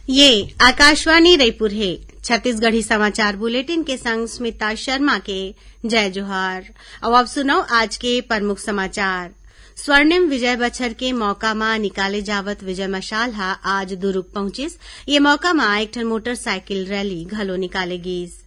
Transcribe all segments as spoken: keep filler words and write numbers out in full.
ये आकाशवाणी रईपुर हे। छत्तीसगढ़ी समाचार बुलेटिन के संग स्मिता शर्मा के जय जोहार। अउ अब सुनव आज के प्रमुख समाचार। स्वर्णिम विजय बछर के मौका म निकाले जावत विजय मशाल ह आज दुरूग पहुंचिस। ये मौका म एक ठन मोटरसाइकिल रैली घलो निकाले गीस।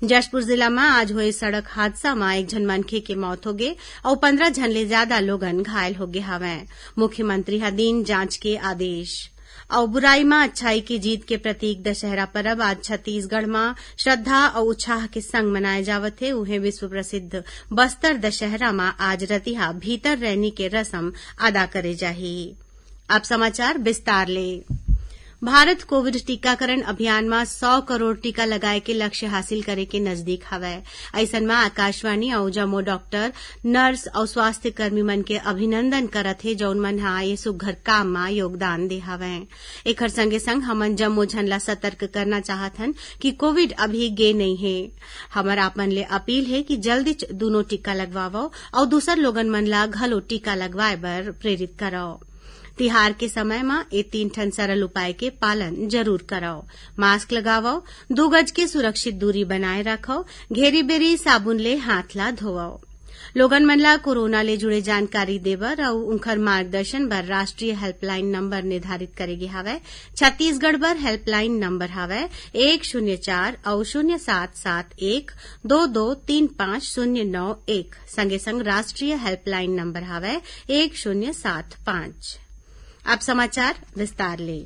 जशपुर जिला म आज होए सड़क हादसा म एक झन मनखे के मौत होगे अउ पंद्रह झन ले जादा लोगन घायल होगे हवंय। मुख्यमंत्री ह दीन जांच के आदेश। अउ बुराई म अच्छाई के जीत के प्रतीक दशहरा परब आज छत्तीसगढ़ म श्रद्धा अउ उत्साह के संग मनाए जावत हे। उहें, विश्व प्रसिद्ध बस्तर दशहरा म आज रतिहा भीतर रैनी के रसम अदा करे जाही। अब समाचार विस्तार ले। भारत कोविड टीकाकरण अभियान म सौ करोड़ टीका लगाए के लक्ष्य हासिल करे के नजदीक हवय। अइसन म आकाशवाणी अउ जम्मो डॉक्टर, नर्स अउ स्वास्थ्य कर्मी मन के अभिनंदन करत हे, जउन मन ह ये सुघ्घर काम म योगदान दे हवंय। एखर संगे संग हमन जम्मो झन ला सतर्क करना चाहत हन कि कोविड अभी गे नइ हे। हमर आप मन ले अपील हे कि जल्दीच दूनों टीका लगवावव अउ दूसर लोगन मन ला घलो टीका लगवाए बर प्रेरित करव। तिहार के समय म ए तीन ठन सरल उपाय के पालन जरूर करव। मास्क लगावव, दू गज के सुरक्षित दूरी बनाए राखव, घेरी-बेरी साबुन ले हाथ ला धोवव। लोगन मन ला कोरोना ले जुड़े जानकारी देबर अउ उंखर मार्गदर्शन बर राष्ट्रीय हेल्पलाइन नंबर निर्धारित करे गे हवय। छत्तीसगढ़ बर हेल्पलाइन नंबर हवय एक शून्य चार अउ शून्य सात सात एक दो दो तीन पाँच शून्य नौ एक। संगे संग राष्ट्रीय हेल्पलाइन नंबर हवय एक शून्य सात पाँच। अब समाचार विस्तार ले।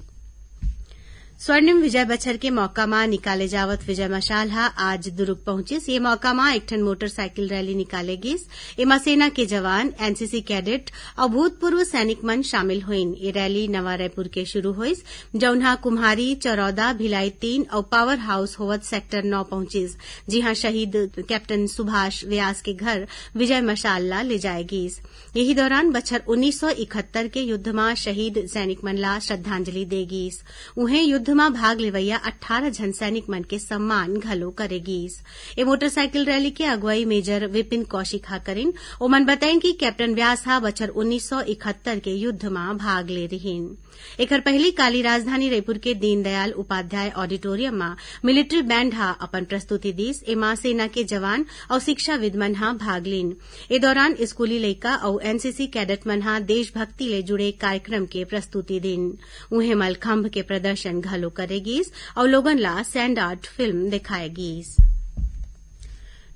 स्वर्णिम विजय बछर के मौका म निकाले जावत विजय मशाल ह आज दुरूग पहुंचिस। ये मौका म एक ठन मोटरसाइकिल रैली निकाले गीस। एमा सेना के जवान, एनसीसी कैडेट अउ भूतपूर्व सैनिक मन शामिल होइन। ये रैली नवा रायपुर के शुरू होइस, जउन ह कुम्हारी, चरौदा, भिलाई तीन अउ पावर हाउस होवत सेक्टर नौ पहुंचिस, जिहां शहीद कैप्टन सुभाष व्यास के घर विजय मशाल ला ले जाए गीस। यही दौरान बछर उन्नीस सौ इकहत्तर के युद्ध म शहीद सैनिक मन ला श्रद्धांजलि दे गीस। उहें, युद्ध म भाग लेवइया अट्ठारह झन सैनिक मन के सम्मान घलो करे गीस। ए मोटरसाइकिल रैली के अगुवाई मेजर विपिन कौशिक ह करिन। ओमन बताइन कि कैप्टन व्यास ह बछर उन्नीस सौ इकहत्तर के युद्ध म भाग ले रिहिन। एखर पहिली काली राजधानी रईपुर के दीनदयाल उपाध्याय ऑडिटोरियम म मिलिट्री बैंड ह अपन प्रस्तुति दीस। एमा सेना के जवान अउ शिक्षाविद मन ह भाग लीन। ए दौरान स्कूली लइका अउ एनसीसी कैडेट मन ह देशभक्ति ले जुड़े कार्यक्रम के प्रस्तुति दीन। उहें, मलखंभ के प्रदर्शन घलो करे गीस अउ लोगन ला सैंड आर्ट फिल्म देखाए गीस।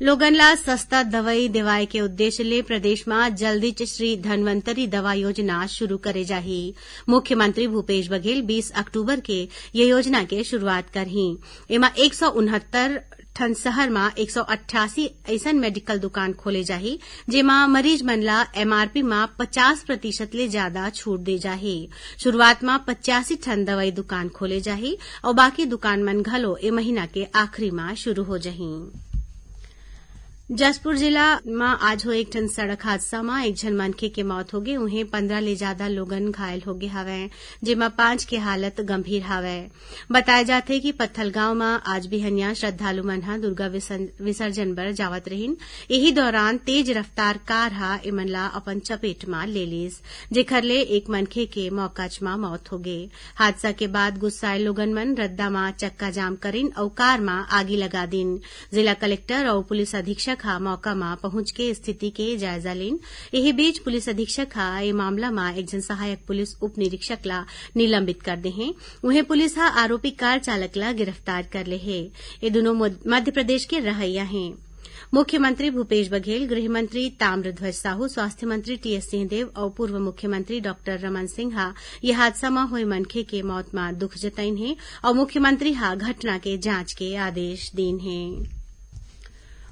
लोगन ला सस्ता दवई देवाय के उद्देश्य ले प्रदेश म जल्दीच श्री धन्वंतरी दवा योजना शुरू करे जाही। मुख्यमंत्री भूपेश बघेल बीस अक्टूबर के ये योजना के शुरुआत करही। एमा एक सौ उनहत्तर ठन शहर म एक सौ अट्ठासी अइसन मेडिकल दुकान खोले जाही, जेमा मरीज मन ला एमआरपी म पचास प्रतिशत ले जादा छूट दे जाही। शुरुआत म पचासी ठन दवई दुकान खोले जाही अउ बाकी दुकान मन घलो ए महीना के आखिरी म शुरू हो जाही। जशपुर जिला म आज होए एक ठन सड़क हादसा म एक झन मनखे के मौत होगे, उहें पंद्रह ले जादा लोगन घायल होगे हवंय, जेमा पांच के हालत गंभीर हवय। बताय जाथे कि पत्थलगांव म आज बिहनिया श्रद्धालु मन ह दुर्गा विसर्जन बर जावत रहिन। इही दौरान तेज रफ्तार कार ह एमन ला अपन चपेट म ले लीस, जेखर ले एक मनखे के मौकाच म मौत होगे। हादसा के बाद गुस्साए लोगन मन रद्दा म चक्का जाम करिन अउ कार म आगी लगा दीन। जिला कलेक्टर अउ पुलिस अधीक्षक ह मौका म पहुंच के स्थिति के जायजा लीन। इही बीच पुलिस अधीक्षक ह ए मामला म एक झन सहायक पुलिस उप निरीक्षक ला निलंबित कर दे हे। उहें, पुलिस ह आरोपी कार चालक ला गिरफ्तार कर ले हे। ये दूनों मध्य प्रदेश के रहइया हें। मुख्यमंत्री भूपेश बघेल, गृह मंत्री ताम्रध्वज साहू, स्वास्थ्य मंत्री टीएस सिंहदेव अउ पूर्व मुख्यमंत्री डॉक्टर रमन सिंह ह ये हादसा म होए मनखे के मौत म दुख जताइन हे अउ मुख्यमंत्री ह घटना के जांच के आदेश दीन हे।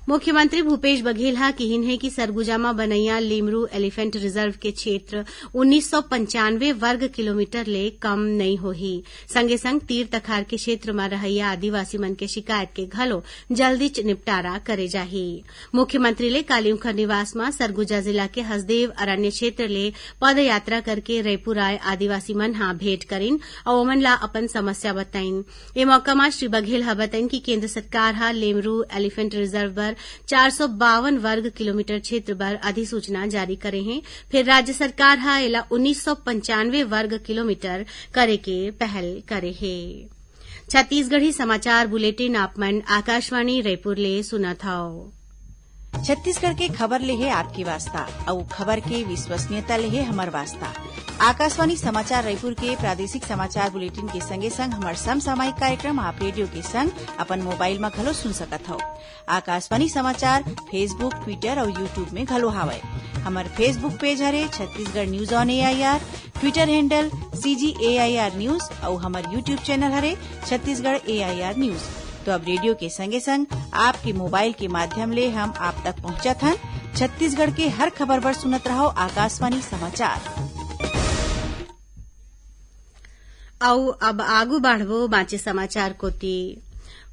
मुख्यमंत्री भूपेश बघेल ह किहिन हे कि सरगुजा म बनइया लेमरू एलीफेंट रिजर्व के क्षेत्र उन्नीस सौ पंचानवे वर्ग किलोमीटर ले कम नइ होही। संगे संग तीर तखार के क्षेत्र म रहइया आदिवासी मन के शिकायत के घलो जल्दीच निपटारा करे जाही। मुख्यमंत्री ले काली उंखर निवास म सरगुजा जिला के हसदेव अरण्य क्षेत्र ले पदयात्रा करके रईपुर आए आदिवासी मन ह भेंट करिन अउ ओमन ला अपन समस्या बताइन। ए मौका म श्री बघेल ह बताइन कि केंद्र सरकार ह लेमरू एलीफेंट रिजर्व बर चार सौ बावन वर्ग किलोमीटर क्षेत्र बर अधिसूचना जारी करे हे, फेर राज्य सरकार ह एला उन्नीस सौ पंचानवे वर्ग किलोमीटर करे के पहल करे हे। छत्तीसगढ़ी समाचार बुलेटिन आप मन आकाशवाणी रायपुर ले सुनत हव। छत्तीसगढ़ के खबर ले हे आपके वास्ता, अउ खबर के विश्वसनीयता ले हे हमर वास्ता। आकाशवाणी समाचार रायपुर के प्रादेशिक समाचार बुलेटिन के संगे संग हमर समसामयिक कार्यक्रम आप रेडियो के संग अपन मोबाइल म घलो सुन सकत हव। आकाशवाणी समाचार Facebook, Twitter अउ YouTube में घलो हावय। हमर Facebook पेज हरे Chhattisgarh news on AIR, Twitter handle CG AIR news अउ हमर YouTube चैनल हरे छत्तीसगढ़ एआईआर न्यूज। तो अब रेडियो के संगे संग आपके मोबाइल के माध्यम ले हम आप तक पहुंचत हन। छत्तीसगढ़ के हर खबर बर सुनत रहव आकाशवाणी समाचार। अउ अब आगू बाढ़बो बांचे समाचार कोति।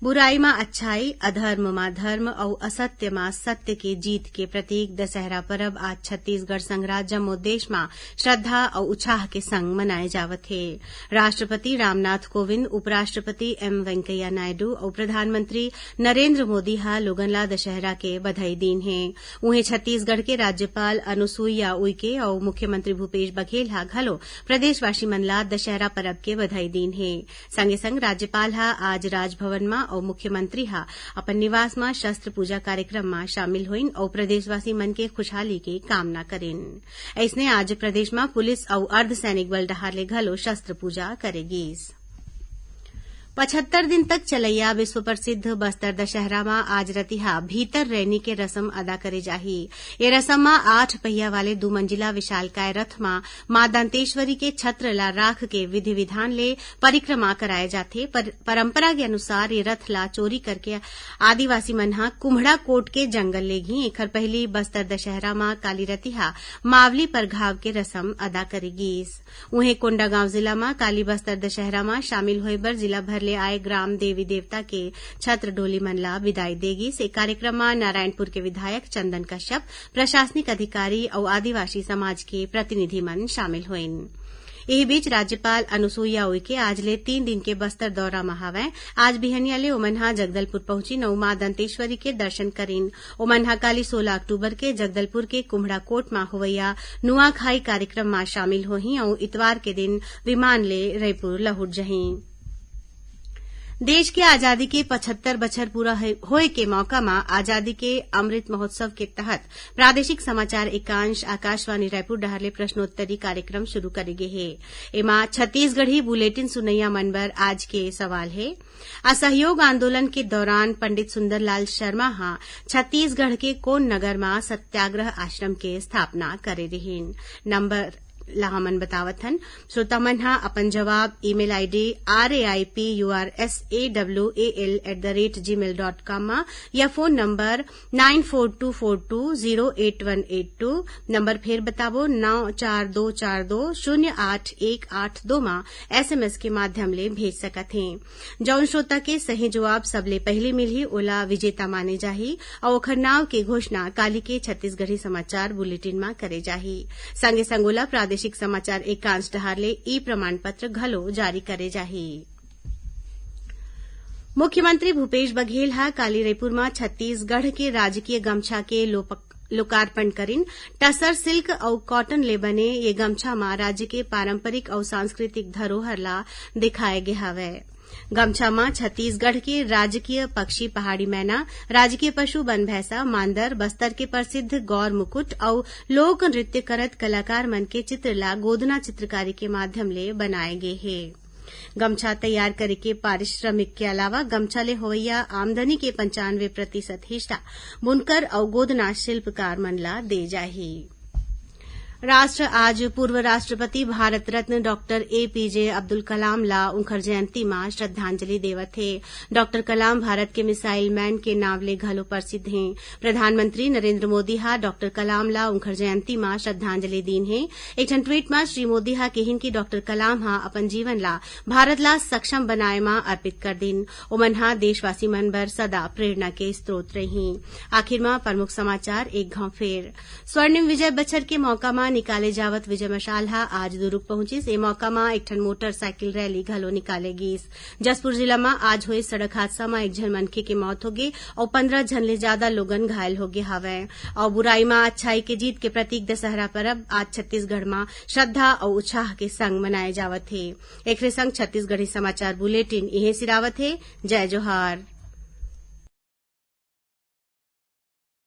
बुराई मा अच्छाई, अधर्म मा धर्म अउ असत्य मा सत्य के जीत के प्रतीक दशहरा परब आज छत्तीसगढ़ संग जम्मो देश मा श्रद्धा अउ उछाह के संग मनाए जावत हे। राष्ट्रपति रामनाथ कोविंद, उपराष्ट्रपति एम वेंकैया नायडू अउ प्रधानमंत्री नरेंद्र मोदी ह लोगन ला दशहरा के बधाई दीन हे। उहें, छत्तीसगढ़ के राज्यपाल अनुसुईया उइके अउ मुख्यमंत्री भूपेश बघेल ह घलो प्रदेशवासी मन ला दशहरा परब के बधाई दीन हे। संगे संग राज्यपाल ह आज राजभवन म अउ मुख्यमंत्री ह अपन निवास म शस्त्र पूजा कार्यक्रम म शामिल होइन अउ प्रदेशवासी मन के खुशहाली के कामना करिन। अइसने आज प्रदेश म पुलिस अउ अर्धसैनिक बल डहार ले घलो शस्त्र पूजा करे गीस। पचहत्तर दिन तक चलइया विश्व प्रसिद्ध बस्तर दशहरा म आज रतिहा भीतर रैनी के रसम अदा करे जाही। ये रसम म आठ पहिया वाले दू मंजिला विशालकाय रथ म मां दंतेश्वरी के छत्र ला राख के विधि विधान ले परिक्रमा कराए जाथे। पर, परंपरा के अनुसार ये रथ ला चोरी करके आदिवासी मन ह कुम्हड़ा कोट के जंगल लेगही। एखर पहिली बस्तर दशहरा म काली रतिहा मावली परघाव के रसम अदा करे गीस। उहें, कोंडागांव जिला म काली बस्तर दशहरा म शामिल होय बर जिला भर ले आए ग्राम देवी देवता के छत्र डोली मन ला विदाई दे गीस। ए कार्यक्रम म नारायणपुर के विधायक चंदन कश्यप, प्रशासनिक अधिकारी अउ आदिवासी समाज के प्रतिनिधि मन शामिल होइन। इही बीच, राज्यपाल अनुसुईया उइके आज ले तीन दिन के बस्तर दौरा म हवय। आज बिहनिया ले ओमन ह जगदलपुर पहुंचिन अउ मां दंतेश्वरी के दर्शन करिन। ओमन ह काली सोला अक्टूबर के जगदलपुर के कुम्हड़ा कोट म होवइया नुआखाई कार्यक्रम म शामिल होही अउ इतवार के दिन विमान ले रईपुर लहुट जही। देश के आजादी के पचहत्तर बछर पूरा होय, होय के मौका म आजादी के अमृत महोत्सव के तहत प्रादेशिक समाचार एकांश आकाशवाणी रायपुर डहार ले प्रश्नोत्तरी कार्यक्रम शुरू करे गे हे। एमा छत्तीसगढ़ी बुलेटिन सुनइया मन बर आज के सवाल हे, असहयोग आंदोलन के दौरान पंडित सुंदरलाल शर्मा ह छत्तीसगढ़ के कोन नगर म सत्याग्रह आश्रम के स्थापना करे रिहीन? नंबर ला हमन बतावत हन। श्रोता मन ह अपन जवाब email ID raipursawaal@gmail.com म या phone number nine four two four two zero eight one eight two, number फेर बताबो, नौ चार दो चार दो शून्य आठ एक आठ दो म एसएमएस के माध्यम ले भेज सकत हें। जौन श्रोता के सही जवाब सबले पहिली मिलही, ओला विजेता माने जाही अउ ओखर नाव के घोषणा काली के छत्तीसगढ़ी समाचार बुलेटिन म करे जाही। संगे संग ओला प्रादेशिक समाचार एकांश डहार ले ई प्रमाण पत्र घलो जारी करे जाही। मुख्यमंत्री भूपेश बघेल ह काली रईपुर म छत्तीसगढ़ के राजकीय गमछा के लोप-, लोकार्पण करिन। टसर सिल्क अउ कॉटन ले बने ये गमछा म राज्य के पारंपरिक अउ सांस्कृतिक धरोहर ला दिखाए गे हवय। गमछा म छत्तीसगढ़ के राजकीय पक्षी पहाड़ी मैना, राजकीय पशु बन भैंसा, मांदर, बस्तर के प्रसिद्ध गौर मुकुट अउ लोक नृत्य करत कलाकार मन के चित्र ला गोदना चित्रकारी के माध्यम ले बनाए गे हे। गमछा तैयार करे के पारिश्रमिक के अलावा गमछा ले होवइया आमदनी के पंचानवे प्रतिशत हिस्सा बुनकर अउ गोदना शिल्पकार मन ला दे जाही। राष्ट्र आज पूर्व राष्ट्रपति भारत रत्न डॉक्टर एपीजे अब्दुल कलाम ला उंखर जयंती म श्रद्धांजलि देवत हे। डॉक्टर कलाम भारत के मिसाइल मैन के नाव ले घलो प्रसिद्ध हें। प्रधानमंत्री नरेंद्र मोदी ह डॉक्टर कलाम ला उंखर जयंती म श्रद्धांजलि दीन हे। एक ठन ट्वीट म श्री मोदी ह किहिन कि डॉक्टर कलाम ह अपन जीवन ला भारत ला सक्षम बनाए म अर्पित कर दीन। ओमन ह देशवासी मन बर सदा प्रेरणा के स्रोत रहीं। आखिर म प्रमुख समाचार एक घांव फेर। स्वर्णिम विजय बछर के मौका म निकाले जावत विजय मशाल ह आज दुरूग पहुंचिस। ए मौका म एक ठन मोटरसाइकिल रैली घलो निकाले गीस। जशपुर जिला म आज होए सड़क हादसा म एक झन मनखे के मौत होगे अउ पंद्रह झन ले जादा लोगन घायल होगे हावय। अउ बुराई म अच्छाई के जीत के प्रतीक दशहरा परब आज छत्तीसगढ़ म श्रद्धा अउ उत्साह के संग मनाए जावत हे। एखरे संग छत्तीसगढ़ी समाचार बुलेटिन इहें सिरावत हे। जय जोहार।